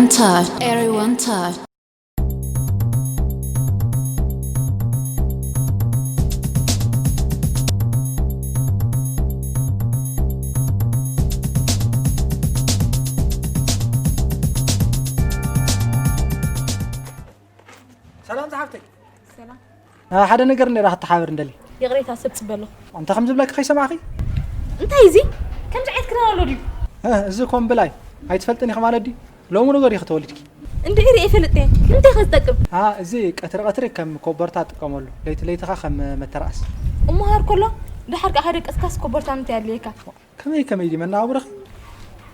Touch. Everyone touch. ሰላም ዝሓፍተይ። ሰላም። ሓደ ነገር እንዳ ክትሓበር እንደሊ። ይቕሬታ፣ ሰብ ጽበሎ። እንታይ ከም ዝብለኪ ከይሰማዕኺ? እንታይ እዚ? ከምዚ ዓይነት ክዳን ኣሎ ድዩ? እዚ ኮምብላይ ኣይትፈልጥን ኢኺ ማለት ድዩ? ሎሚ ነገር ኢኺ ተወሊድኪ። እንድዒ ርእየ ፈልጥ እየ። ንምንታይ ከ ዝጠቅም? እዚ ቀትሪ ቀትሪ ከም ኮቦርታ ጥቀመሉ፣ ለይቲ ለይቲ ኸዓ ከም መተርኣስ። እሞ ሃር ከሎ ድሓር ከኣ ከደቀስካስ ኮቦርታ ምንታይ ኣድልየካ? ከመይ ከመይ ድዩ መነባብሮኺ?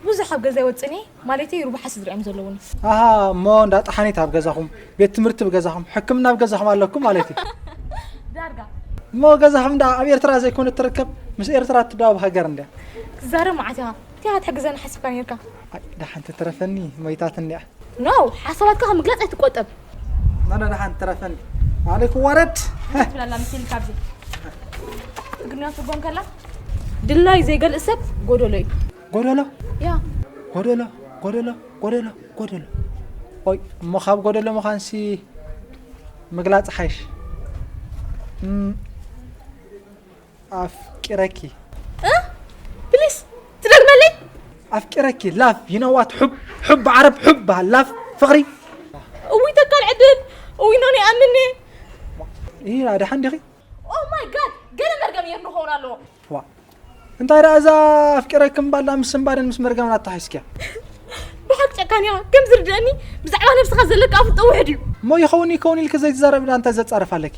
ብዙሕ ኣብ ገዛ ኣይወጽእን እየ፣ ማለተይ ሩብሓ ስድራ እዮም ዘለዉኒ። ኣሃ፣ እሞ እንዳ ጠሓኒት ኣብ ገዛኹም፣ ቤት ትምህርቲ ኣብ ገዛኹም፣ ሕክምና ኣብ ገዛኹም ኣለኩም ማለት እዩ። ዳርጋ። እሞ ገዛኹም እንዳ ኣብ ኤርትራ ዘይኮነ ትርከብ፣ ምስ ኤርትራ ትዳወብ ሃገር እንድያ። ትዛረብ መዓት ኢኻ። እንታይ ኢኻ ክትሕግዘኒ ሓሲብካ ነይርካ? ኣይ፣ ደሓን ትትረፈኒ፣ ሞይታትኒ እያ። ኖው፣ ሓሳባትካ ካብ ምግላጽ ኣይትቆጠብ። ናዳ ደሓን ትረፈኒ። ኣነ ክዋረድ። ትብላላ ምስል ካብዚ። ትግርኛ ትርጎም ከላ ድላይ ዘይገልእ ሰብ ጎደሎ እዩ። ጎደሎ? ያ። ጎደሎ፣ ጎደሎ፣ ጎደሎ፣ ጎደሎ። ኦይ፣ እሞ ካብ ጎደሎ ምዃንሲ ምግላጽ ሓይሽ። እም፣ ኣፍቂረኪ። እ? ፕሊስ ትደግመለይ? ኣፍቂረኪ ላፍ you know what حب حب ዓረብ حب በሃል ላፍ ፍቕሪ። እውይ ተካል ዕድል እውይ ኖኒ ኣምኒ። ኢራ ደሓን ዲኺ? Oh my God ገለ መርገም የር ንኸውን ኣለዎ። ዋ እንታይ ደኣ እዛ ኣፍቂረኪ ምባል ምስ ስንባደን ምስ መርገምን ኣተሓሒዝክያ? ብሓቂ ጨካን ኢኻ። ከም ዝርድአኒ ብዛዕባ ነብስኻ ዘለካ ኣፍልጦ ውሑድ እዩ። እሞ ይኸውን ይኸውን ኢልኪ ዘይትዛረቢ ደኣ እንታይ ዘጻርፍ ኣለኪ?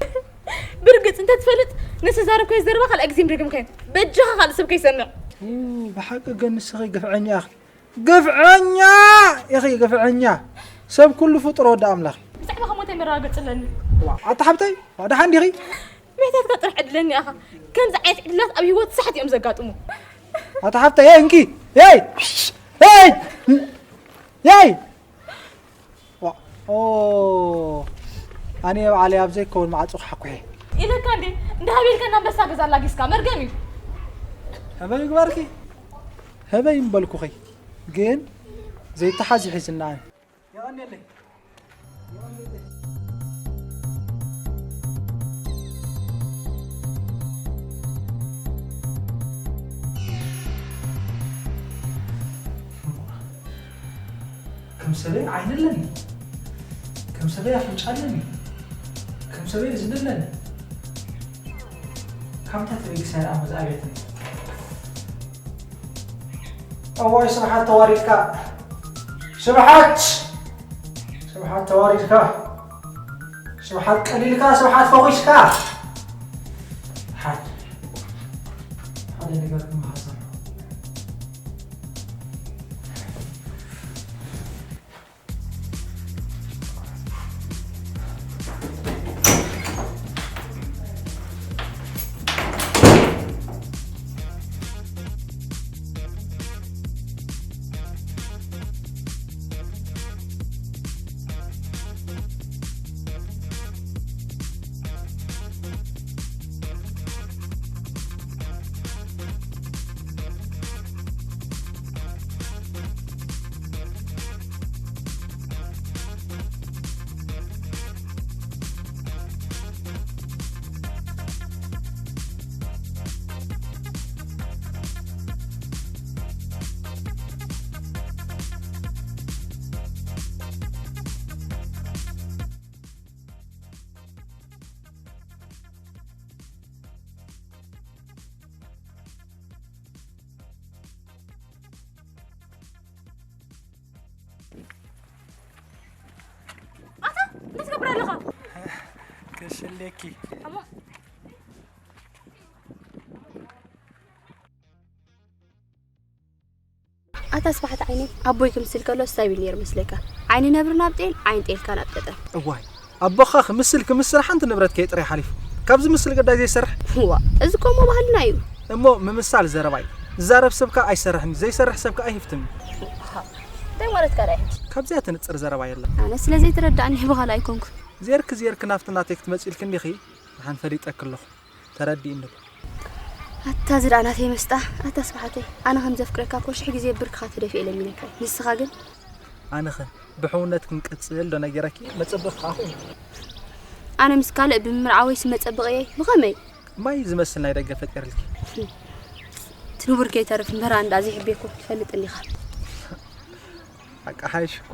ብርግጽ እንተትፈልጥ ነቲ ዝዛረብካዮ ዘረባ ካልኣይ ግዜ ምደገምካዮ። በጃኻ ካልእ ሰብ ከይሰምዕ። ኡ፣ ብሓቂ ግን ንስኺ ግፍዐኛ ኢኺ። ግፍዐኛ ኢኺ፣ ግፍዐኛ። ሰብ ኩሉ ፍጡር ወዲ ኣምላኽ እዩ። ብዛዕባ ከሞተይ መረጋገጺ ኣለኒ። ዋእ፣ ኣታ ሓብተይ፣ ዋእ፣ ደሓን ዲኺ? ምሕታትካ ጥራሕ ዕድለኒ ኢኻ። ከምዚ ዓይነት ዕድላት ኣብ ህይወት ሳሕት እዮም ዘጋጥሙ። ኣታ ሓብተይ፣ የይ እንኪ፣ የይ፣ የይ፣ የይ። ዋ፣ ኦ፣ ኣነ ባዕለይ ኣብ ዘይከውን ማዕጾ ክሓኩሕ እየ። ኢለካ እንዴ፣ እንዳ ሃቤልካ እና ኣንበሳ ገዛ ኣላጊስካ፣ መርገም እዩ። ህበይ ይግበርኪ፣ ህበይ እምበልኩኺ፣ ግን ዘይተሓዝ ይሒዝና ኣነ። የቐንየለይ። ከም ሰበይ ዓይኒ ኣለኒ፣ ከም ሰበይ ኣፍንጫ ኣለኒ፣ ከም ሰበይ እዝኒ ኣለኒ። ካብ እንታይ ተበጊሰ እያ መዝኣብያትኒ? እዋይ ስብሓት ተዋሪድካ፣ ስብሓት፣ ስብሓት ተዋሪድካ፣ ስብሓት ቀሊልካ፣ ስብሓት ፈኺስካ። ሓደ፣ ሓደ ነገር ክመሃር ዘሎ። ኣታ እንታይ ትገብር ኣለኻ? ክሽለኪ። ኣሞ ኣታ ስብሓት ዓይነይ ኣቦይ ክምስል ከሎ ስታይ ቢል ነይሩ መስለካ ዓይኒ ነብሪ ናብ ጤል ዓይኒ ጤልካ ናብ ጠጠር እዋይ ኣቦኻ ክምስል ክምስል ሓንቲ ንብረት ከይጥረይ ሓሊፉ ካብ ዝምስል ግዳይ ዘይሰርሕ ዋ እዚ እኮ እሞ ባህልና እዩ እሞ ምምሳል ዘረባ እዩ ዝዛረብ ሰብ ከኣ ኣይሰርሕን እዩ ዘይሰርሕ ሰብ ከኣ ኣይህፍትም እዩ እንታይ ማለት ካልኣይ ሕጂ ካብዚኣ ትንጽር ዘረባ የለን ኣነ ስለ ዘይተረዳእኒ በሃላ ኣይኮንኩ ዜርክ ዜርክ ናፍቲ ናተይ ክትመጽእ ኢልኪ እንዲኺ ንሓን ፈሊጠኪ ኣለኹ ተረዲእኒ ዶ ኣታ እዚ ደኣ ናተይ መስጣ ኣታ ስብሓተይ ኣነ ከም ዘፍቅረካ እኮ ሽሕ ግዜ ብርክኻ ተደፊኤ ለሚነካ እየ ንስኻ ግን ኣነኸ ብሕውነት ክንቅጽል ዶ ነጊረኪ? መጸበኺ ከኣ ኮይኑ። ኣነ ምስ ካልእ ብምምርዓወይስ መጸበቒየይ ብኸመይ? ማይ ዝመስል ናይ ደገ ፈጢርልኪ። እቲ ንቡር ከይተርፍ እምበር ኣንዳ ዘይሕቤኩ ትፈልጥኒ ኢኻ። ኣቃሓይሽ እኳ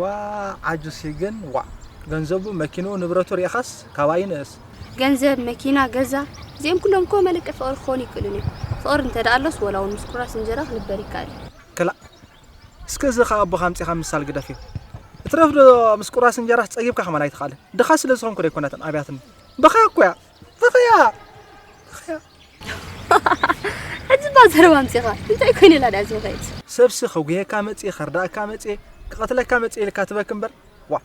ዓጁሲ ግን ዋዕ፣ ገንዘቡ፣ መኪንኡ፣ ንብረቱ ሪኢኻስ ካባይ ንእስ። ገንዘብ፣ መኪና፣ ገዛ፣ እዚኦም ኩሎም እኮ መለክዒ ፍቕሪ ክኾኑ ይክእሉን እዮም። ፍቕሪ እንተ ደኣ ኣሎስ ወላ እውን ምስ ቁራስ እንጀራ ክንበር ይከኣል እዩ። ክላእ፣ እስከ እዚ ኸኣ ኣቦኻ ኣምጺኻ ምምሳል ግደፍዮ። እትረፍ ዶ ምስ ቁራስ እንጀራስ ጸጊብካ ከማን ኣይትኽኣልን። ድኻ ስለ ዝኾንኩ ዶ ኣይኮነትን ኣብያትኒ። በኸያ እኮ እያ። በኸያ። በኸያ። ሕጂ እባ ዘረባ ኣምጺኻ። እንታይ ኮይነ ኢላ ድያ ዝምኸየት? ሰብሲ ከጉህየካ መጽየ፣ ከርድኣካ መጽየ፣ ክቐትለካ መጽየ ኢልካ ትበኪ እምበር። ዋእ።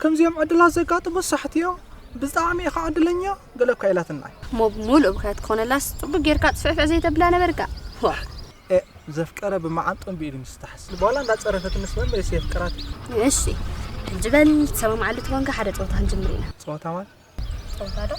ከምዚኦም ዕድላት ዘጋጥሙ ሳሕቲ እዮም። ብጣዕሚ ኢኻ ዕድለኛ። ገለ እኳ ኢላትና። እሞ ብምሉእ ብኽያት ክኾነላስ ጽቡቕ ጌርካ ጽፍዕፍዕ ዘይተብላ ነበርካ። ዋእ። ኤእ፣ ዘፍቀረ ብመዓንጥኡን ብኢዱን ይስታሕስ። ዋላ እንዳጸረፈትንስ መን መይሱ የፍቅራት። እሺ፣ ሕጂ በል ትሰማምዓሉ ተኾንካ ሓደ ጸወታ ክንጅምር ኢና። ጸወታ ማለት? ጸወታ ዶ?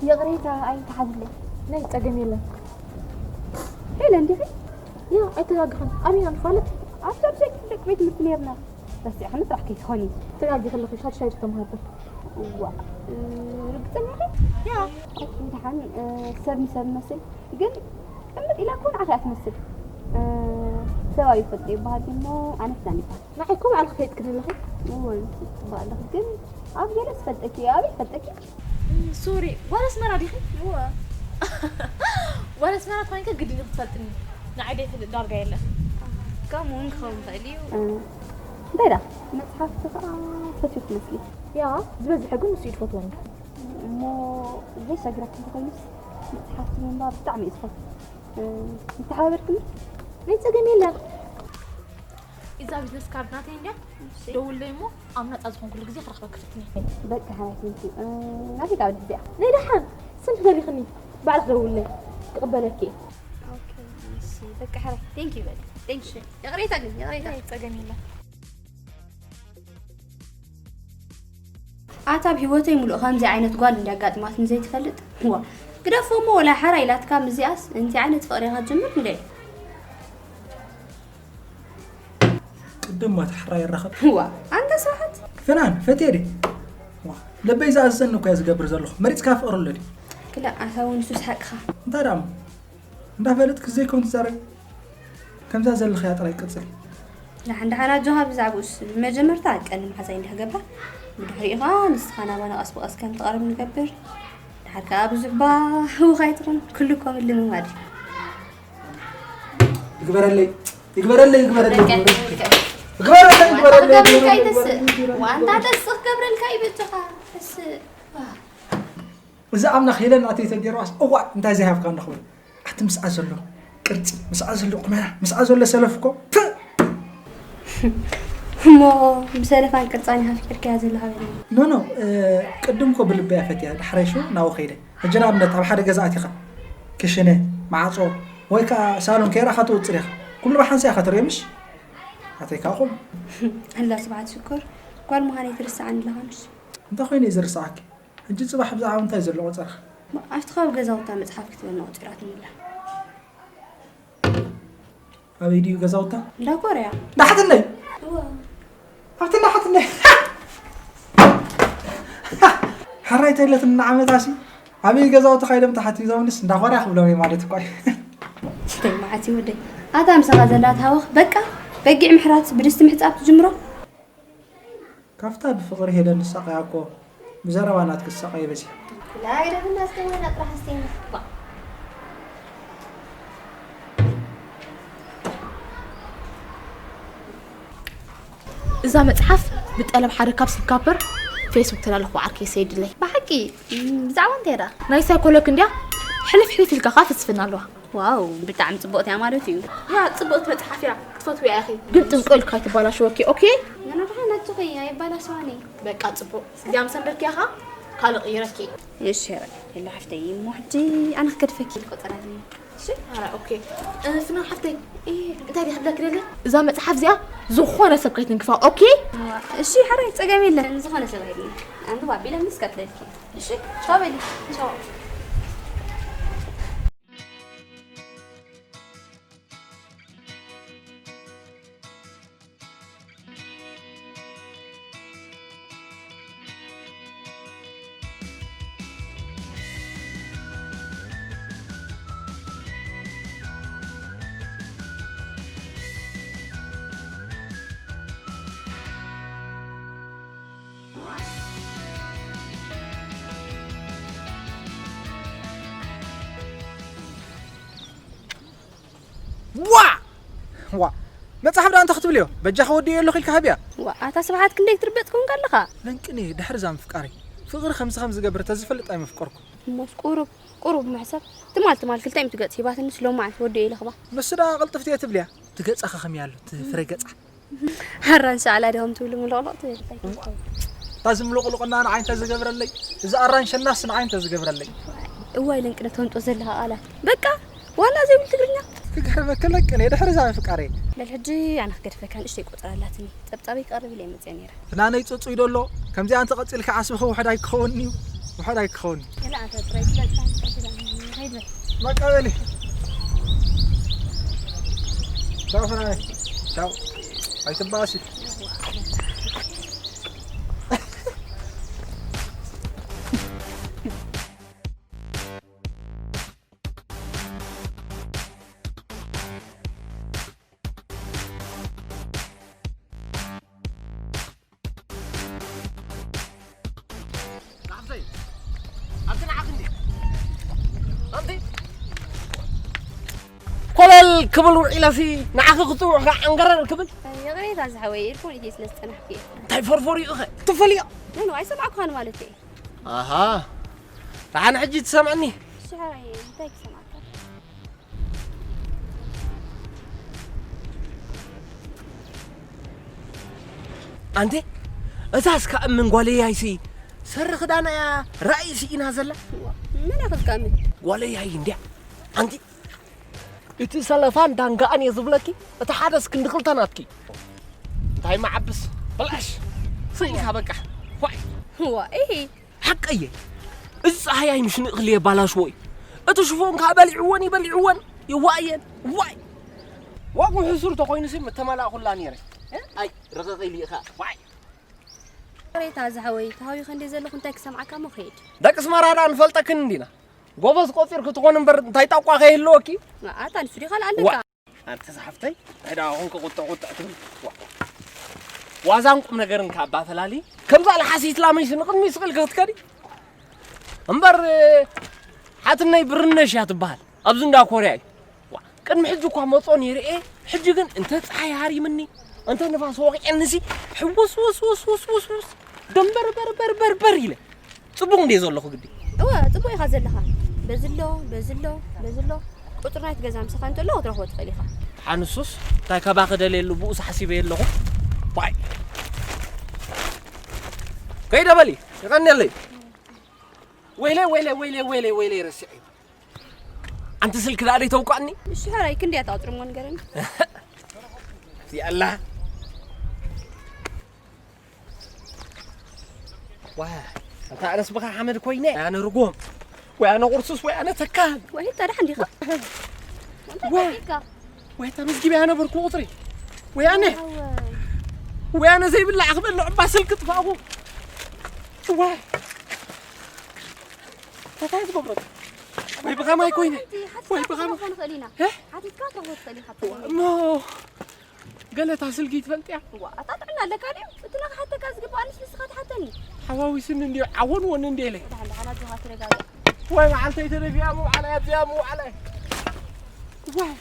ይቕሬታ ኣይትሓዝለይ። ናይ ጸገም የለን። ሄለን ዲኺ? ያ ኣይተጋግኽን። ኣበይ ኢና ንፋለጥ? ኣብ ሳልሳይ ክፍሊ ደቂ ቤት ትምህርቲ ነይርና። ረሲዕኽኒ ጥራሕ ከይትኾኒ። ተጋጊኺ ኣለኺ። ሻድሻይ ዶ ተምሃርኩ? እዋ፣ እ፣ ርግጸኛ ኢኺ? ያ። ኣቲ ደሓን፣ እ፣ ሰብ ንሰብ ንመስል። ግን ቅምጥ ኢላ እኮ ንዓኺ እያ ትመስል። እ፣ ሰብ ኣበይ ይፈልጦ ይበሃል ድዩሞ ኣነስ ዳን ይበሃል። ንዓይ እኮ ባዕልኺ ፈሊጥክኒ ኣለኺ። እወ፣ ንስኺ ትጽብቒ ኣለኺ። ግን ኣብ ገለ ዝፈልጠኪ እየ። ኣበይ ይፈልጠኪ? ሶሪ፣ ጓል ኣስመራ ዲኺ? እወ። ጓል ኣስመራ ተኾይንከ ግድን እዩ ክትፈልጥኒ። ንዓይ ዘይፈልጥ ዳርጋ የለን። ከምኡ እውን ክኸውን ይኽእል እዩ። እ፣ እንታይ ደኣ? መጽሓፍቲ ከኣ ትፈትዊ ትመስሊ። ያ፣ ዝበዝሐ ግን ንሱ እዩ ዝፈትወኒ። እሞ ዘይሸግረኪ እንተኾይኑስ መጽሓፍቲ ምንባብ ብጣዕሚ እየ ዝፈቱ። እ፣ ይተሓባበርክኒ? ናይ ጸገም የለን። እዛ ቢዝነስ ካርድ ናተይ እንድያ። እሺ። ደውለይ እሞ ኣብ ናጻ ዝኾንኩሉ ግዜ ክረኽበኪ ክፍትን እየ። በቃ ሓራይ፣ ቴንኪዩ። እ፣ ናተይ ካብ ልሕዚኣ። ናይ ደሓን፣ ስም ትደሊኽኒ? ባዕልኺ ደውለይ፣ ክቕበለኪ እየ። ኦኬ፣ እሺ። በቃ ሓራይ፣ ቴንኪዩ በሊ። ቴንኪዩ። ይቕሬታ ግን፣ ይቕሬታ። ናይ ጸገም የለን። ኣታ ኣብ ሂወተይ ሙሉእ ከምዚ ዓይነት ጓል እንዲያጋጥማትኒ ዘይትፈልጥ። ዋ ግደፎ እሞ ወላ ሓራ ኢላትካ ምስዚኣስ እንታይ ዓይነት ፍቕሪ ኢኻ ትጅምር እንዴ? ቅድም ማታ ሕራይ ይራኸብ። ዋ ኣንታ ስብሓት። ፍናን ፈትየ ድየ? ዋ ልበይ ዝኣዘዘኒ እኮ እየ ዝገብር ዘለኹ። መሪጽካ ፍቕሪ ኣሎ ድዩ? ክላ ኣታ እውን ንሱስ ሓቅኻ። እንታይ ደኣ እሞ እንዳፈለጥኪ ዘይኮን ትዛረቢ። ከምዛ ዘለኽያ ጥራይ ቀጽሊ። ደሓን ደሓን ኣጆኻ ብዛዕባኡስ ብመጀመርታ ቀንዲ መሓዛይ እንዲያ ክገብራ፣ ብድሕሪኡ ኸኣ ንስኻ ናባና ቀስ ብቐስ ከም ትቐርብ ንገብር። ድሓር ከኣ ብዙሕ ባህ ህውኽ ኣይትኹን፣ ኩሉ እኮ ምልምማድ እዩ። ይግበረለይ ይግበረለይ ይግበረለይ ይግበረለይ ይግበረለይ ይግበረለይ ይግበረለይ ይግበረለይ ዋንታ ተስኽ ገብረልካ እዩ በጃኻ። እስ እዚ ኣምላኽ ሄለን ናተይ ተገይርዋስ እዋእ እንታይ ዘይሃብካ እንዳ ክብል ኣቲ ምስኣ ዘሎ ቅርጺ ምስኣ ዘሎ ቁመና ምስኣ ዘሎ ሰለፍ እኮ ፕእ እሞ ብሰለፋን ቅርጻን ኢኻ ኣፍቂርካያ ዘለኻ በለኒ። ኖ ኖ ቅድም እኮ ብልበይ እያ ፈትያ ዳሕራይ ሽዑ ናብኡ ከይደ ሕጂ ንኣብነት ኣብ ሓደ ገዛ ኣቲኻ ክሽነ ማዕጾ ወይ ከኣ ሳሎን ከይረኣኻ ትወጽር ኢኻ ኩሉ ብሓንሳእ ኢኻ ትርእዮ ምሽ ኣተይ ከኣ ቁም ኣላ ስብሓት ሽኮር ጓል ምዃነይ ትርስዓኒ ኣለኻ ምሽ እንታይ ኮይኑ እየ ዝርስዓኪ ሕጂ ጽባሕ ብዛዕባ እንታይ ዘሎ ቆጸርኺ? ኣብቲ ከባቢ ገዛውታ መጽሓፍ ክትበልና ቆጺራትኒ ኣላ። ኣበይ ድዩ ገዛውታ? እንዳ ኮርያ። እንዳሓትነይ። ኣብቲ እንዳሓትነይ። ሕራይ ተይለትኒ ንዓመታሲ ዓብዪ ገዛውቲ ካይዶም ተሓቲዞምንስ እንዳኾርያ ክብሎም እየ ማለት እኮ እዩ። ስተይ መዓት እዩ ወደይ። ኣታ ምሳኻ ዘላ ትሃወኽ በቃ በጊዕ ምሕራት ብድስቲ ምሕጻብ ትጅምሮ። ካብታ ብፍቕሪ ሄለን ዝሳቐያ እኮ ብዘረባ ናትኪ ዝሳቐየ በዚሑ። ላይደብና እስከ ወይና ጥራሕ እስከ ባ እዛ መጽሓፍ ብጠለብ ሓደ ካብ ስንጋፖር ፌስቡክ ተላለኹ ዓርከይ ሰይድለይ። ብሓቂ ብዛዕባ እንታይ ዳ? ናይ ሳይኮሎክ እንድያ ሕልፍ ሕልፍ ኢልካ ኸዓ ትጽፍና ኣለዋ። ዋው ብጣዕሚ ጽቡቕቲ እያ ማለት እዩ። ያ ጽቡቕቲ መጽሓፍ እያ ክትፈትውያ ኢኺ። ግን ጥንቁቕ ኢልካ ኣይትባላሽወኪ ኦኬ? ንዓኻ ናትኺ ኣይባላሽዋኒ። በቃ ጽቡቕ። እዚኣ ምስ ኣንበብክያ ኸዓ ካልእ ቅይረኪ። እሺ የለ ሓፍተይ እሞ ሕጂ ኣነ ክገድፈኪ። ቆጸራ እሺ ኣረ ኦኬ። ፍና ሓፍተይ እንታይ ዲ ክብለክ ደለ? እዛ መጽሓፍ እዚኣ ዝኾነ ሰብ ከይትንክፋ ኦኬ? እሺ ሕራይ ጸገም የለን ዝኾነ ሰብ ኣይድን። ኣንዱ ባቢለ ምስ ከትለልኪ። እሺ ቻው በሊ። ቻው። ዋ ዋ መጽሓፍ ደኣ እንታይ ክትብልዮ በጃኻ ወዲዮ ኣለኹ ኢልካ ሃብያ። ዋ ኣታ ስብሓት ክንደይ ትርበጽ ኮንካ ኣለኻ። ለንቅኒ ድሕሪ እዛ ምፍቃረይ ፍቕሪ ከምዚ ከም ዝገብር ተዝፈልጥ ኣይመፍቀርኩ። እሞስ ቁሩብ ቁሩብ ምሕሰብ ትማል ትማል ክልተ ሚእቲ ገጽ ሂባትኒ ስሎማዓልቲ ወዲዮ ኢለ ክባ። ንሱ ደኣ ቅልጥፍቲ እየ ትብልያ ትገጻ ከኸምያ ኣሎ ትፍረ ገጻ። ኣራንሺ ዓላ ዲኹም ትብሉ ምልቕልቕ ትብል እንታይ ትብሉ? እታ ዝምልቕልቕና ንዓይ እንተ ዝገብረለይ፣ እዚ ኣራንሸናስ ንዓይ እንተ ዝገብረለይ። እዋይ ለንቅነ ተምጦ ዘለኻ ቃላት በቃ ዋላ ዘይብል ትግርኛ። ክገርመኪ ለንቅነ ድሕሪ እዛ ምፍቃረይ። በል ሕጂ ኣነ ክገድፈካ ንእሽተይ ቆጽራ ኣላትኒ ጸብጻበይ ክቐርብ ኢለ እየ መጽአ ነይረ። ፍናነይ ጽጹይ ዶ ኣሎ ከምዚኣ እንተ ቀጺልኪ ዓስብኺ ውሑድ ኣይክኸውንን'ዩ ውሑድ ኣይክኸውንን። ገለ ኣንተ ጥራይ ትፈልጣ ትፈልጣ ከይድ በል። በቃ በሊ ቻው ፍናነይ ቻው ኣይትባኣሲ። ኮለል ክብል ውዒለሲ ንዓኺ ክፅውዕ ከዓ ዓንገረር ክብል። ይቕሬታ ዝሓወይ ኢርፎን ኢትየ ስለ ዝፀናሕኩ እየ። እንታይ ፈርፈር እዩ ኸ ትፈልዮ? ኖ ኖ ኣይሰማዕኩኻን ማለት እየ። ኣሃ ደሓን ሕጂ ትሰምዕኒ? ሽሓይ እንታይ ክሰማዕካ? ኣንቴ እዛ እስካ እምን ጓለያይሲ ሰሪ ክዳና እያ ራእይ ስኢና ዘላ። መን ኣኽልካ እምን? ጓለያይ እንድያ ኣንቲ እቲ ሰለፋን ዳንጋኣን እየ ዝብለኪ። እቲ ሓደስ ክንዲ ክልተ ናትኪ። እንታይ መዓብስ ብላሽ ስኢንካ በቃ። ዋይ ዋ ኢሂ ሓቀየ እዚ ፀሃያይ ምሽ ንእኽሊ የባላሽዎ እዩ። እቲ ሽፎን ከዓ በሊዕወን እዩ በሊዕወን ይዋእየን። ዋይ ዋጉ ሕሱር ተኮይኑሲ ምተመላእኩላ ነይረ። ኣይ ረቐቕ ኢሉ ኢኻ ዋይ ቅሬታ ዝሓወይ ተሃዊኸ እንደ ዘለኹ እንታይ ክሰምዓካ እሞ ክሄድ። ደቂ ስመራ ደኣ ንፈልጠክን እንዲና። ጎበዝ ቆጺርኪ ትኾኒ እምበር እንታይ ጣቋ ከይህልወኪ። ኣታ ንሱ ዲኻ ኣለካ። ኣንቲ ዝሓፍተይ እንታይ ደኣ ኹንኪ ቁጥዕ ቁጥዕ ትብል። ዋዛን ቁም ነገርን ካብ ኣባ ፈላሊ ከምዛ ለሓሲት ላመይሲ ንቕድሚ ስቕ ኢልኪ ክትከዲ እምበር ሓትነይ ብርነሽ እያ ትበሃል ኣብዚ እንዳ ኮርያ እዩ። ቅድሚ ሕጂ እኳ መጾ ነይረ እየ ሕጂ ግን እንተ ጸሓይ ሃሪምኒ እንተ ንፋስ ወቒዐኒሲ ሕውስ ውስ ውስ ውስ ውስ ውስ ደንበርበርበርበርበር ኢለ ጽቡቕ እንድየ ዘለኹ ግዲ እወ ጽቡቕ ኢኻ ዘለኻ በዝሎ በዝሎ በዝሎ ቁጽሪ ናይቲ ገዛ ምሳኻ እንተሎ ክትረኽቦ ትኽእል ኢኻ ሓንሱስ እንታይ ካባኺ ደልየሉ ብኡስ ሓሲበ የለኹ ዋይ ከይደ በሊ ይቐንየለይ ወይለይ ወይለይ ወይለይ ወይለይ ወይለይ ረሲዐ ኣንቲ ስልኪ ደኣ ደይተውቃኒ እሺ ሕራይ ክንደይ ኣታ ቁጽሪ እሞ ንገረኒ ያላ ዋ ኣንታ ኣነስ ብኻ ሓመድ ኮይነ ኣነ ርጎም ወይ ኣነ ቁርሱስ ወይ ኣነ ተካል ወይ እታ ደሓን ዲኻ ወይ ወይ ተመዝጊበ ኣነ በርኩ ቁፅሪ ወይ ኣነ ወይ ኣነ ዘይብላዕ ክበልዕ እባ ስልኪ ጥፋእኹ ዋ እንታይ ዝገብረካ? ወይ ብኸማይ ኮይነ? ሓንቲ ሓቲትካ ወይ ብኸማይ? ክትረኽቦ ንኽእል ኢና። እ? ሓቲትካ ክትረኽቦ ትኽእል ኢኻ። እሞ ገለ እታ ስልኪ ትፈልጥያ? እዋ፣ ኣታ ጥዕና ኣለካ ድዩ? እቲ ንኽሓተካ ዝግባእ ንስ ንስኻ ትሓተኒ። ሓዋዊስኒ እንድዩ፣ ዓወንወን እንድየ ኢለ። ደሓን፣ ደሓን፣ ኣጆኻ፣ ተረጋጋእ። ወይ መዓልተይ ተደፊኣ መውዓላይ፣ ኣብዚኣ መውዓላይ። ዋይ።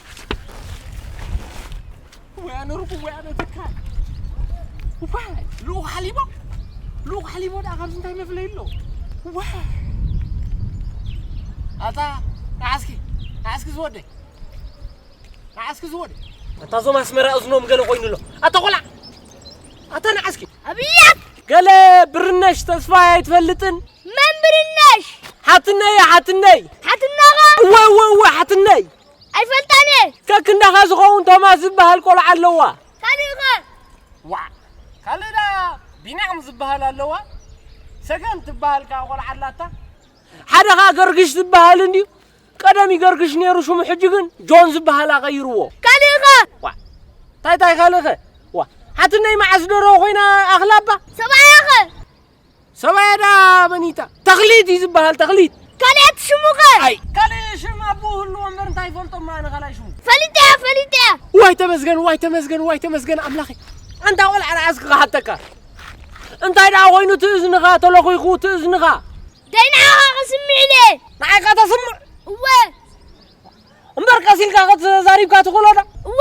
ወይ ኣነ ርኩብ፣ ወይ ኣነ ትካል። ዋይ፣ ልኡኽ ሓሊቦ፣ ልኡኽ ሓሊቦ ደኣ ካብዚ እንታይ መፍለይ ኣሎ? ዋይ። ኣታ፣ ንዓስኪ፣ ንዓስኪ ዝወደይ። ንዓስኪ ዝወደይ። ኣታ እዞም ኣስመራ እዝኖም ገለ ኮይኑ ኣሎ። ኣታ ቆልዓ፣ ኣታ ንዓስኪ። ኣብያት! ገለ ብርነሽ ተስፋይ ኣይትፈልጥን? መን ብርነሽ? ሓትነይ፣ ሓትነይ። ሓትናኻ? እወ፣ እወ፣ እወ፣ ሓትነይ። ኣይፈልጣን እየ። ከክንዳኻ ዝኸውን ቶማስ ዝበሃል ቆልዓ ኣለዋ። ካልእ ኸ? ዋዕ፣ ካልእ ደኣ ቢንያም ዝበሃል ኣለዋ። ሰገን ትበሃል ከኣ ቆልዓ ኣላታ። ሓደ ኸኣ ገርግሽ ዝበሃል እንድዩ። ቀደም ይገርግሽ ነይሩ ሽሙ፣ ሕጂ ግን ጆን ዝበሃል ኣቐይርዎ። ካልእ ኸ? ዋዕ፣ እንታይ እንታይ ካልእ ኸ? ዋዕ፣ ሓትነይ መዓስ ደሮ ኮይና ኣኽላባ? ሰብኣያ ኸ? ሰብኣያ ዳ መኒታ? ተኽሊት እዩ ዝበሃል፣ ተኽሊት። ካልኣይቲ ሽሙ ኸ? ኣይ፣ ካልእ ሽም ኣቦኡ ህልዎ እምበር እንታይ ይፈልጦ እሞ ኣነ ካልኣይ ሽሙ። ፈሊጠያ፣ ፈሊጠያ። ዋይ ተመስገን፣ ዋይ ተመስገን፣ ዋይ ተመስገን ኣምላኸይ። ኣንታ ቆልዓ ንዓስኪ ክሓተካ። እንታይ ደኣ ኮይኑ ትእዝንኻ ተለኺኹ ትእዝንኻ? ደይ ንዓኻ ክስምዕ ኢለ። ንዓይካ ተስምዕ? እወ። እምበር ቀስ ኢልካ ከተዛሪብካ ትኽእሎ ዶ? እወ።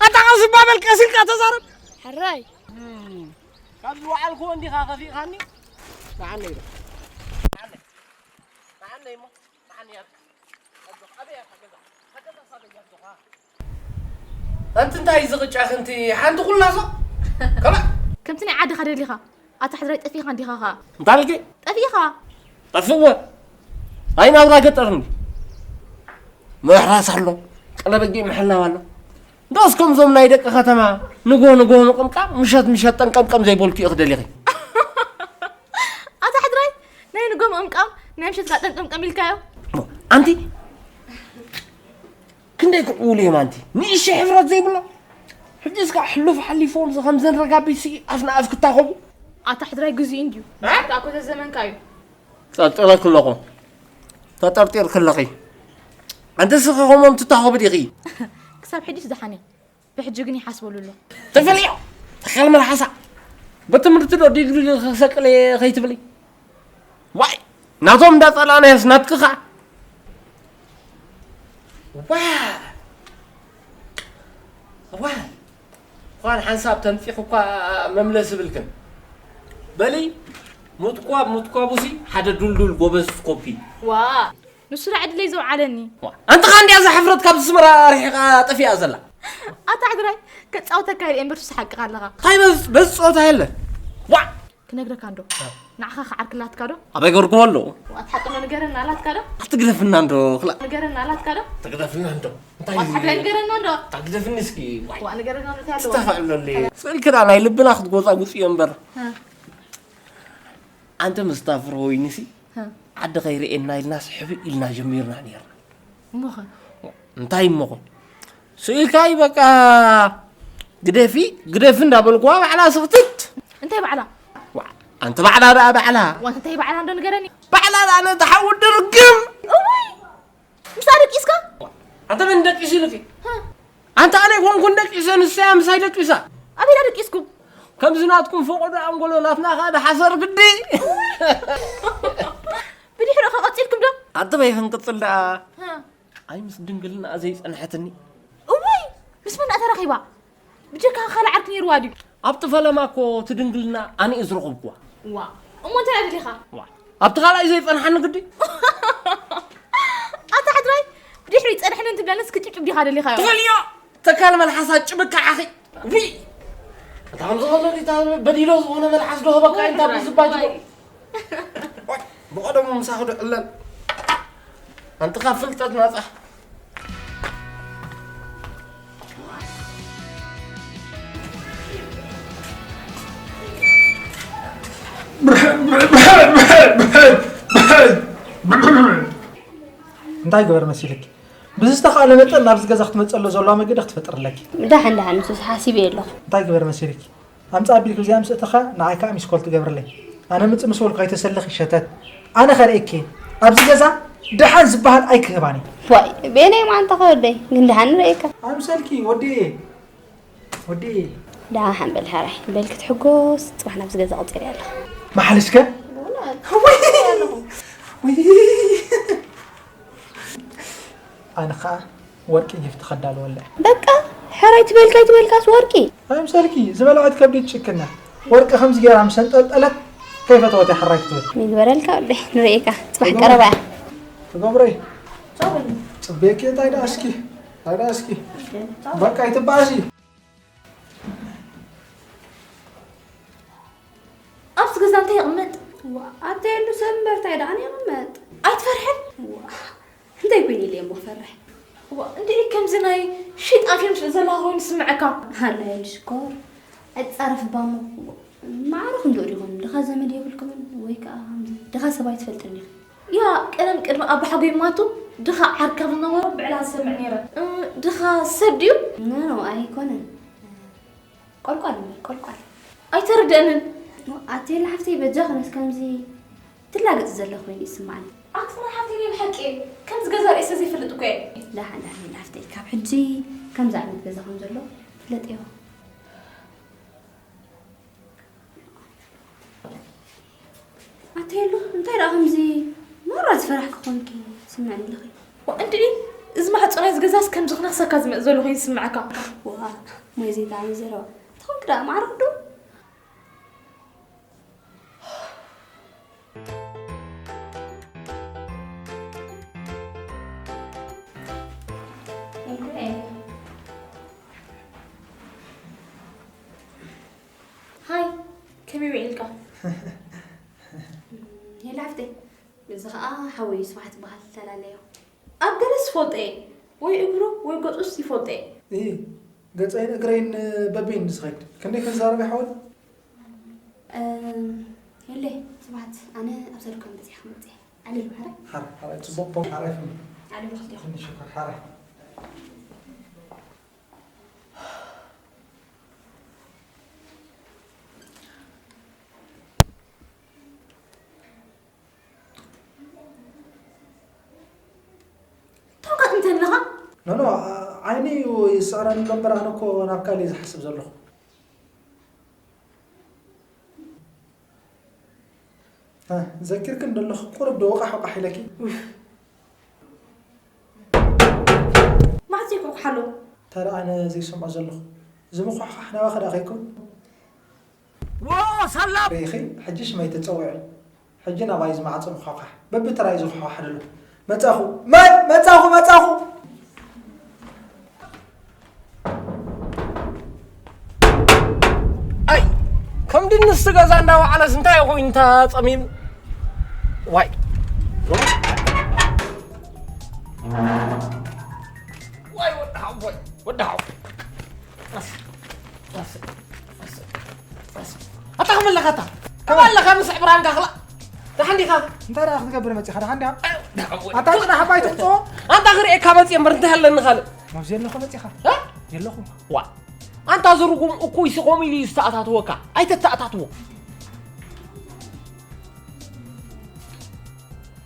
ኣታ ቀስ እባ በል ቀስ ኢልካ ተዛረብ። ሕራይ። እም፣ ካብ ዝወዓልክዎ እንዲኻ ከፊእኻኒ? ንዓነይ ዶ? ንዓነይ። ንዓነይ እሞ፣ ንዓነይ ኣጆኻ። ኣበይ ኣኻ ገዛ? ኣንቲ እንታይ ዝቕጫኺ እንቲ ሓንቲ ኩላሶ? ከላ ከምቲ ናይ ዓድኻ ደሊኻ፣ ኣታ ሕድራይ ጠፊእኻ እንዲኻ ኸኣ። እንታይ ኢልኪ? ጠፊእኻ። ጠፍእወ? ኣይ ናብራ ገጠር እንዲ። ምሕራስ ኣሎ፣ ቀለ በጊዕ ምሕላው ኣሎ። እንደውስ ከምዞም ናይ ደቂ ከተማ ንግሆ ንግሆ ምቕምቃም፣ ምሸት ምሸት ጠንቀምቀም ዘይበልኩ ኢኺ ደሊኺ። ኣታ ሕድራይ፣ ናይ ንግሆ ምቕምቃም፣ ናይ ምሸት ከኣ ጠንቀምቀም ኢልካዮ። ኣንቲ ክንደይ ክዕውሉ እዮም ኣንቲ? ንእሽተይ ሕፍረት ዘይብሎም። ሕጂ እስካ ሕሉፍ ሓሊፎም ዚ ከምዘን ረጋቢት ሲ ኣፍ ንኣፍ ክታኸቡ። ኣታ ሕድራይ ግዜኡ እንድዩ። እ? ኣታ እኮ ዘመንካ እዩ። ጠርጢረኪ ኣለኹ። ተጠርጢርኪ ኣለኺ። ኣንቲ እስኺ ከምኦም ትታኸቢ ዲኺ? ክሳብ ሕጂስ ደሓን እየ። ብሕጂ ግን ይሓስበሉ ኣሎ። ትፍልዮ ተኻል መልሓሳ። ብትምህርቲ ዶ ዲግሪ ክሰቅል እየ ከይትብሊ? ዋይ፣ ናቶም እንዳጸላእናዮስ ናትኪ ኸኣ። ዋ። ዋ። ኳን ሓንሳብ ተንጺኺ እኳ መምለስ ይብልክን። በሊ፣ ሙትኳብ፣ ሙትኳቡሲ ሓደ ዱልዱል ጎበዝ ኮፒ። ዋ። ንሱ ደኣ ዕድለይ ዘውዓለኒ። ዋ፣ ኣንቲ ኸኣ እንድያ እዛ ሕፍረት ካብ ኣስመራ ርሒቓ ጠፊኣ ዘላ። ኣታ ሕድራይ፣ ከጻውተካ ኢለ እምበር ሱስ ሓቅኻ ኣለኻ። እንታይ በዝ-፣ በዚ ጸወታ የለን። ዋ! ክነግረካ እንዶ። እ። ንዓኻ ክዓርክ ኣላትካ ዶ? ኣበይ ገርኩዎ ኣለዉ? ዋ፣ እቲ ሓቂ ዶ ንገረና ኣላትካ ዶ? ኣትግደፍና እንዶ፣ ክላ-፣ ንገረና ኣላትካ ዶ? ኣትግደፍና እንዶ። እንታይ ዋ፣ እቲ ሓቂ ንገረና እንዶ። ኣትግደፍኒ እስኪ። ዋይ። ዋ፣ ንገረና እንዶ፣ እንታይ ኣለዎ? ትስተፋ ኣለለ። ስእልኪ ደኣ ናይ ልብና ክትጎጻጉጽ እዮ እምበር። እ። ኣንተ ምስታፍሮ ወይንሲ፣ እ። ዓዲ ከይርእየና ኢልናስ ሕብእ ኢልና ጀሚርና ነይርና። እሞኸ? እንታይ እሞኸ? ስኢልካይ በቃ ግደፊ፣ ግደፊ እንዳበልኩዋ ባዕላ ስኽትት። እንታይ ባዕላ? ዋ፣ ኣንቲ ባዕላ ደኣ ባዕላ። ዋ፣ እንታይ ባዕላ እንዶ ንገረኒ? ባዕላ ደኣ ነቲ ሓዊ ድርግም። እውይ! ምሳ ደቂስካ? ኣንተ መን ደቂሱ ኢሉኪ? ሀ? ኣንተ ኣነ ኣይኮንኩን ደቂሰ፣ ንሳ እያ ምሳይ ደቂሳ። ኣበይ ደኣ ደቂስኩም? ከምዚ ናትኩም ፈቐዶ ኣንጎሎ ናትና ኸኣ ደሓሰር ግዲ። ብድሕሪኡ ኸ ቀጺልኩም ዶ? ኣንተ በይ ክንቅጽል ደኣ? ሀ። ኣይ ምስ ድንግልና ዘይጸንሐትኒ። እውይ! ምስ መን ደኣ ተራኺባ? ብጀካ ካልእ ዓርኪ ነይርዋ ድዩ? ኣብቲ ፈለማ እኮ እቲ ድንግልና ኣነ እየ ዝረኸብኩዋ። ዋ፣ እሞ እንታይ ደኣ ደሊኻ? ዋ፣ ኣብቲ ካልኣይ ዘይጸንሓኒ ግዲ። ኣታ ሕድራይ፣ ብድሕሪ ጸንሐኒ እንትብለንስ ክጭብጭብ ዲኻ ደሊኻዮ? ትፈልዮ፣ ተካል መልሓሳ ጭብካ ዓኺ። ዊ! እታ ከም ዝኾነ ዲታ በዲሎ ዝኾነ መልሓስ ዶ ህበካ ወይ እንታይ ሕድራይ፣ ብዝባጅ ወይ። ወይ፣ ብቐደሙ ምሳኺ ዶ ዕለል። ኣንቲ ካብ ፍልጠት ናጻ። እንታይ ግበር መሲልኪ? ብዝተኻእለ መጠን ናብዚ ገዛ ክትመጸሉ ዘለዋ መገዲ ክትፈጥርለኪ። ደሓን ደሓን፣ ንሱስ ሓሲበ ኣለኹ። እንታይ ግበር መሲልኪ? ኣምጻ ኣቢልኪ እዚኣ ምስ እተኻ ንዓይ ከኣ ሚስኮል ትገብርለይ። ኣነ ምጽእ ምስ በልኩ ኣይተሰልኺ ሸተት። ኣነ ከርእየኪ። ኣብዚ ገዛ ደሓን ዝበሃል ኣይክህባን እየ። ዋይ፣ በየናይ መዓንጣ ከ ወደይ? ግን ደሓን ንርእየካ። ኣምሰልኪ ወዲ እየ። ወዲ እየ። ደሓን በል ሕራይ። በል ክትሕጎስ፣ ጽባሕ ናብዚ ገዛ ቅጺር እየ ኣለኹ። መሓልሽ ከ? ወይ! ወይ! ኣነ ኸኣ ወርቂ ጊፍቲ ከዳልወለ። በቃ፣ ሕራይ ትበልካ ኣይትበልካስ ወርቂ። ኣይምሰልኪ፣ ዝበልዐት ከብዲ ትጭክና። ወርቂ ከምዚ ገይራ ምስ ኣንጠልጠለት ከይፈተወት እያ ሕራይ ክትብል። ይግበረልካ ወደይ፣ ንርእየካ። ጽባሕ ትገብሮ። ቀረባ እያ። ትገብረይ። ጽቡቅ። ጽቤኪ፣ እንታይ ደኣ እስኪ? እንታይ ደኣ እስኪ? ጽቡቅ። በቃ፣ ይትበኣሲ። ኣብዚ ገዛ እንታይ ይቕመጥ? ዋ፣ ኣተየሉ ሰብ እምበር እንታይ ደኣ የቕመጥ? ኣይትፈርሕን? ዋ፣ እንታይ ኮይኑ ኢለ እሞ ክፈርሕ? ዋ፣ እንድዒ ከምዚ ናይ ሸይጣን ፊልም ስለ ዘለኻ ኮይኑ ዝስምዓካ። ሃላ የሉ ሽኮር፣ ኣይትጻረፍ እባ እሞ። ማዕረ ክንድኡ ዲኹም? ድኻ ዘመድ የብልኩምን ወይ ከኣ ከምዚ ድኻ ሰብ ኣይትፈልጥን ኢኺ። ያ፣ ቀደም ቅድሚ ኣባሓጎይ ምማቱ ድኻ ዓርካ ዝነበሮ ብዕላ ዝሰምዕ ነይረ። እ፣ ድኻ ሰብ ድዩ? ኖ፣ ኖ፣ ኣይኮነን። ቆልቋል እምበር፣ ቆልቋል። ኣይተረድአንን። ኣቴላ ሓፍተይ፣ በጃኽንስ ከምዚ ትላገጽ ዘለኺ ኮይኑ ይስምዓኒ። ኣቲ ጽናሕ ሓፍተይ፣ ናይ ብሓቂ ከምዚ ገዛ ርእየ ስለ ዘይፈልጥ እኮ እየ። ደሓን፣ ደሓን፣ ሓፍተይ፣ ካብ ሕጂ ከምዚ ዓይነት ገዛ ከም ዘሎ ፍለጥዮ። ኣቲ ሄሉ፣ እንታይ ደኣ ከምዚ ማራ ዝፈራሕኪ ኮንኪ ትስምዕኒ ኣለኺ? ዋ፣ እንድዒ፣ እዚ ማዕጾ ናይዚ ገዛስ ከምዚ ክነኽሰካ ዝመጽእ ዘሎ ኮይኑ ዝስምዓካ? ዋ፣ ሞይ ዘይጣዕሚ ዘረባ። ተኾንኪ ደኣ ማዕረ ክዱ? ሃይ፣ ከመይ ውዒልካ? ሄሎ ሓፍተይ፣ እዚ ኸኣ ሓወይ ስብሓት ይበሃል፣ ተላለዮ። ኣብ ገለስ ይፈልጦ እየ፣ ወይ እግሩ ወይ ገጹስ ይፈልጦ እየ። እይ፣ ገጸይን እግረይን በበይን ዝኸይድ። ክንደይ ክንዛረብ ይሓውል? እም፣ የለይ፣ ስብሓት፣ ኣነ ኣብ ሰልኮም በጺሐ ክመጽእ እየ። ዓለሉ፣ ሓራይ? ሓራይ፣ ሓራይ፣ ጽቡቕ ፖም፣ ሓራይ ፍም። ዓለሉ ክልቴኹም። ክንዲ ሽኮር፣ ሓራይ። ተንቀጥ እንተ ኣለኻ? ኖ፣ ኖ፣ ዓ-፣ ዓይኒ እዩ ይስዕረኒ እምበር፣ ኣነ እኮ ናብ ካልእ እየ ዝሓስብ ዘለኹ። እ፣ ዘኪርክን ደለኹ፣ ቁሩብ ዶ ወቓሕ ወቓሕ ኢለኪ? ኡፍ። ማዕጾ ይኳኳሕ ኣሎ። እንታይ ደኣ ኣነ ዘይሰምዖ ዘለኹ? እዚ ምኹሕኻሕ ናባኺ ደኣ ከይከውን? ዎ፣ ሳላ! ርኢኺ፣ ሕጂ ሽመይ ትጸውዒ። ሕጂ ናባይ እዚ ማዕጾ ምዃዃሕ። በብተራ እዩ ዝኹሕኳሕ ዘሎ። መጻኹ። መን? መጻኹ፣ መጻኹ! ኣይ፣ ከም ድንስ ገዛ እንዳወዓለስ እንታይ ኮይኑ እንታ ጸሚሙ? ዋይ። ዋይ፣ ወዲ ሓቦይ፣ ወዲ ሓቦይ። ኣታ ከመይ ኣለኻ ኣታ? ከመይ ኣለኻ ምስ ዕብራንካ ክላ? ደሓን ዲኻ? እንታይ ደኣ ክትገብር መጺኻ? ደሓን ዲኻ? ኣታ ጽናሕ ኣባይ ትምጽኦ? ኣንታ ክርእየካ መጺአ እምበር እንታይ ኣለኒ ካልእ? ኣብዚ ኣለኹ መጺኻ? እ? የለኹ። ዋ። ኣንታ ዝርጉም እኩይ ሲ ከምኡ ኢሉ እዩ ዝተኣታትወካ። ኣይተተኣታትዎ።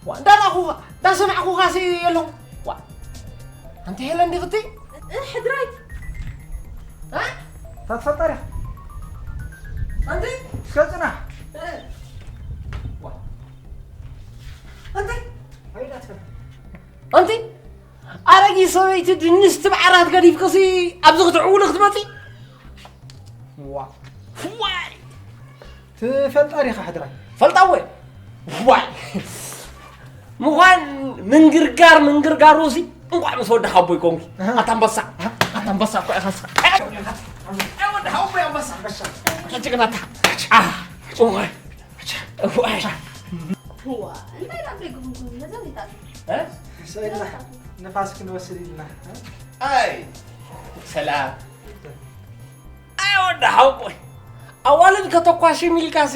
ዋ፣ እንዳረኣኹኻ፣ እንዳሰማዕኩኻ ሲ የለኹ። ዋ። ኣንቲ ሄለን ዲኽቲ? እ፣ ሕድራይ። እ? ታትፈጠር ኢኻ። ኣንቲ? እስከ ጽናሕ። እ። ዋ። ኣንቲ? ኣይቲ ኣትፈል። ኣንቲ? ኣረጊት ሰበይቲ ድንስ ትብዓራት ገዲፍክሲ ኣብዚ ክትዕውሊ ክትመጺ? ዋ። ዋይ። ትፈልጣ ዲኻ ሕድራይ? ፈልጣ ወይ? ዋይ። ምዃን ምንግርጋር ምንግርጋር ሩሲ እንኳዕ ምስ ወዲ ሓቦይ ኮንኪ። ኣሃ። ኣታ ኣንበሳ። ኣታ ኣንበሳ እኮ ኢኻ። ኣይ ወዲ ሓቦይ ኣንበሳ። ኣንበሳ። ጅግናታ። አ። ዋይ። ዋይ። ዋ፣ እንታይ ናብ ደገ ኮንኩም ነዛ ቤታት? እ? ሰይድና፣ ንፋስ ክንወስድ ኢልና። ኣይ፣ ሰላም። ኣይ፣ ወዲ ሓቦይ። ኣዋልድ ከተኳሽም ኢልካሲ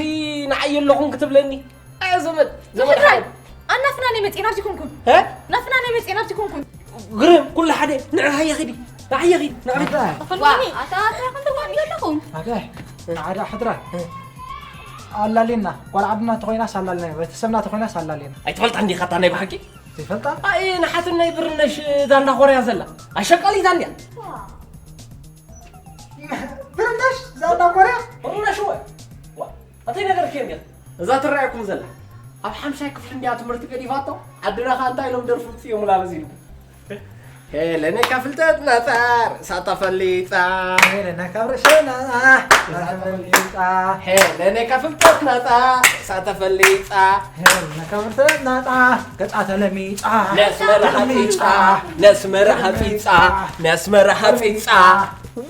ንዓይ የለኹም ክትብለኒ? ኣይ፣ ዘመድ፣ ዘመድ ሕራይ፣ ሓቦይ። ኣናፍና ነይ መጽኤ ናብዚ ኮንኩም። እ? ናፍና ነይ መጽኤ ናብዚ ኮንኩም። ግርም፣ ኩሉ ሓደ፣ ንዕ ሃየ ኺዲ። ንዓየ ኺዲ፣ ንዓየ ኺዲ። ኣታ፣ ኣታ፣ ኣታ፣ ክንትኮኑ ዘለኹም? ኣታ፣ ሓደ ሕድራ። እ። ኣላሌና፣ ጓል ዓድና ተኾይናስ ኣላሌና፣ ቤተሰብና ተኾይናስ ኣላሌና። ኣይትፈልጣ እንዲኻ እታ ናይ ብሓቂ? ዘይፈልጣ? ኣይ፣ ንሓትን ናይ ብርነሽ እዛ እንዳ ኮርያ ዘላ ኣሸቃሊታ እንድያ። ብርነሽ እዛ እንዳ ኮርያ? ብርነሽ ወይ? ዋ፣ ኣተይ ነገር ከየም እያ። እዛ ትረኣየኩም ዘላ ኣብ ሓምሻይ ክፍሊ እንድያ ትምህርቲ ገዲፋቶ። ዓድና ኸኣ እንታይ ኢሎም ደርፉ ጽዮሙላ በዚሉ። ሄለነ ካብ ፍልጠት ናጻ ርእሳ ተፈሊጣ። ሄለነ ካብ ርእሰና ተፈሊጣ። ሄለነ ካብ ፍልጠት ናጻ ርእሳ ተፈሊጣ። ሄለነ ካብ ፍልጠት ናጻ ገጻ ተለሚጻ። ነስመራ ሓጺጻ፣ ነስመራ ሓጺጻ፣ ነስመራ ሓጺጻ።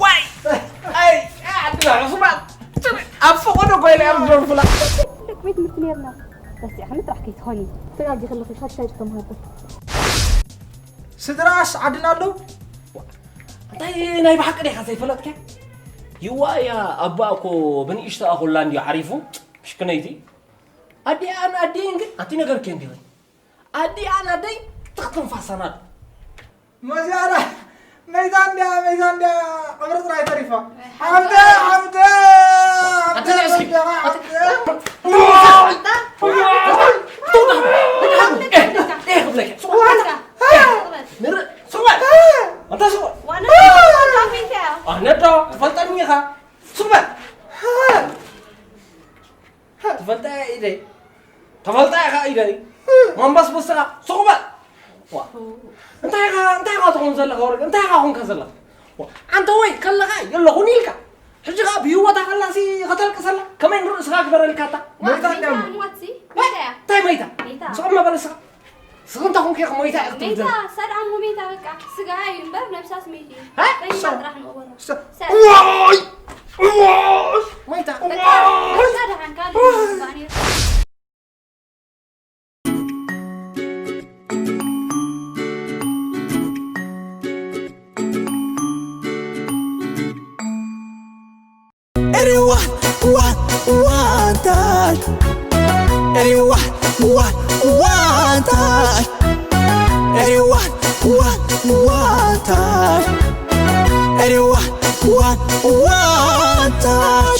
ዋይ! ኣይ፣ ኣይ፣ ዓድና ዕሱባት። ኣብ ፈቐዶ ጓይላ እዮም ዝደርፉላ። ደቂ ቤት ትምህርቲ ነርና። ረሲዕኽኒ ጥራሕ ከይትኾኒ። ተጋጊ ከለኺ ሓድሽ ተምሃርኩ። ስድራስ ዓድና ኣለዉ? እንታይ ናይ ብሓቂ ዲኻ ዘይፈለጥካ? ይዋያ ኣባ እኮ ብንእሽተኣ ኮላ እንድዩ ዓሪፉ፣ ምሽክነይቲ። ኣዲኣን ኣዲን ግን ኣቲ ነገር ከ እንዲወይ? ኣዲኣን ኣደይ ትኽትንፋሳና። መዚኣና መይታ እንድያ፣ መይታ እንድያ፣ ቀብሪ ጥራይ ተሪፋ። ሓብተ፣ ሓብተ፣ ሓብተ፣ ኣንተ እስኪ፣ ሓብተ፣ ሓብተ። ንርኢ፣ ስቕ በል። ኣንተ ስቕ በል። ኣነ ዶ ትፈልጠኒ ኢኻ? ስቕ በል። ትፈልጣ እያ ኢደይ። ተፈልጣ ኢኻ ኢደይ። መንበስበስኻ ስቕ በል። ዋ። እንታይ ኢኻ፣ እንታይ ኢኻ ትኾን ዘለኻ ወርቂ? እንታይ ኢኻ ኮንካ ዘለኻ? ዋ። ኣንተ ወይ ከለኻ የለኹን ኢልካ። ሕጂ ኸኣ ብህይወታ ከላሲ ከተልቅሰላ? ከመይ ንርእስኻ ግበረልካ እታ? መይታ መይታ እንድያ። ንዋትሲ? መይታ እያ። እንታይ መይታ? መይታ። ስቕ መበል ንስኻ። ስኽንታ ኹንኪ ሞይታ ኢኺ ትብል መይታ፣ ዘለኺ። ሰድዓ እሞ መይታ በቃ። ስጋኣ እዩ እምበር ነብሳስ መይቱ እዩ። ሃ? በይታ ሶ-፣ ጥራሕ ንቕበሮ። ሶ-፣ ሰድዓ። ዋይ! ዋይ! ሞይታ። በቃ፣ ዋይ! ሰድዓ እንካ ዋይ! ባኔር። Everyone, one, one touch. Everyone, one, one touch. Everyone, one, one touch. Everyone, one, one touch.